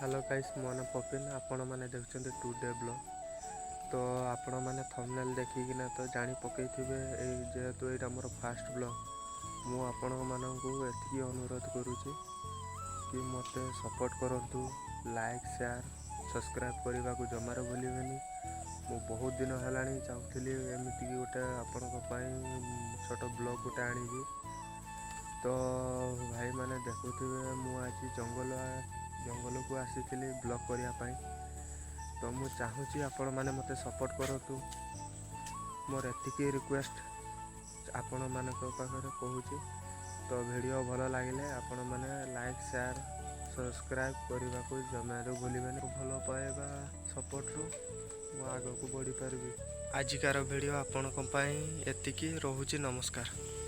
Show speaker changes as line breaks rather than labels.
Hello guys, ମୋ ନାଁ ପପିନ, ଆପଣମାନେ ଦେଖୁଛନ୍ତି ଟୁଡେ ବ୍ଲଗ୍। ତ ଆପଣମାନେ ଥମ୍ବନେଲ୍ ଦେଖିକିନା ତ ଜାଣି ପକେଇଥିବେ। ଏଇ ଯେହେତୁ ଏଇଟା ମୋର ଫାଷ୍ଟ ବ୍ଲଗ୍, ମୁଁ ଆପଣମାନଙ୍କୁ ଏତିକି ଅନୁରୋଧ କରୁଛି କି ମୋତେ ସପୋର୍ଟ କରନ୍ତୁ। ଲାଇକ୍, ସେୟାର, ସବସ୍କ୍ରାଇବ୍ କରିବାକୁ ଜମାରୁ ଭୁଲିବେନି। ମୁଁ ବହୁତ ଦିନ ହେଲାଣି ଚାହୁଁଥିଲି ଏମିତିକି ଗୋଟେ ଆପଣଙ୍କ ପାଇଁ ଛୋଟ ବ୍ଲଗ୍ ଗୋଟେ ଆଣିବି। ତ ଭାଇମାନେ, ଦେଖୁଥିବେ, ମୁଁ ଆଜି ଜଙ୍ଗଲକୁ ଆସିଥିଲି ବ୍ଲଗ୍ କରିବା ପାଇଁ। ତ ମୁଁ ଚାହୁଁଛି ଆପଣମାନେ ମୋତେ ସପୋର୍ଟ କରନ୍ତୁ। ମୋର ଏତିକି ରିକ୍ୱେଷ୍ଟ ଆପଣମାନଙ୍କ ପାଖରେ କହୁଛି। ତ ଭିଡ଼ିଓ ଭଲ ଲାଗିଲେ ଆପଣମାନେ ଲାଇକ୍, ସେୟାର, ସବସ୍କ୍ରାଇବ୍ କରିବାକୁ ଜମାରୁ ଭୁଲିବେନି। ଭଲ ପାଇବା ସପୋର୍ଟରୁ ମୁଁ ଆଗକୁ ବଢ଼ିପାରିବି। ଆଜିକାର ଭିଡ଼ିଓ ଆପଣଙ୍କ ପାଇଁ ଏତିକି ରହୁଛି। ନମସ୍କାର।